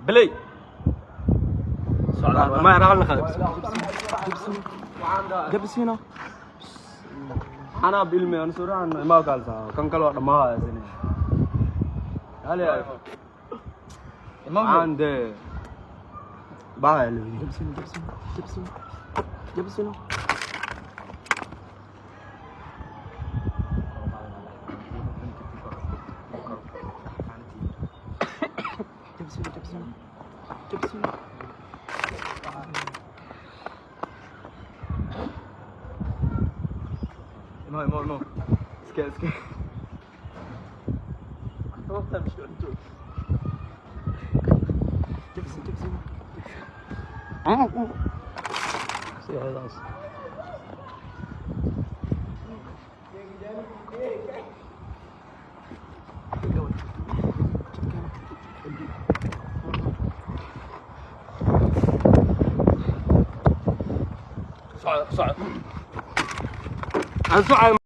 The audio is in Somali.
Play. Ma raali naqada. Jabsino. Anaa bilme aan suraan ima kalsa kan kale waa dhammaaya sine. Hale. Ande. Baa lo. Jabsino, jabsino, jabsino. Jabsino. Jabsino, jabsino. Jabsino. No, no, no. Iska, iska. Jabsino, jabsino. Soco, soco. Aan socay.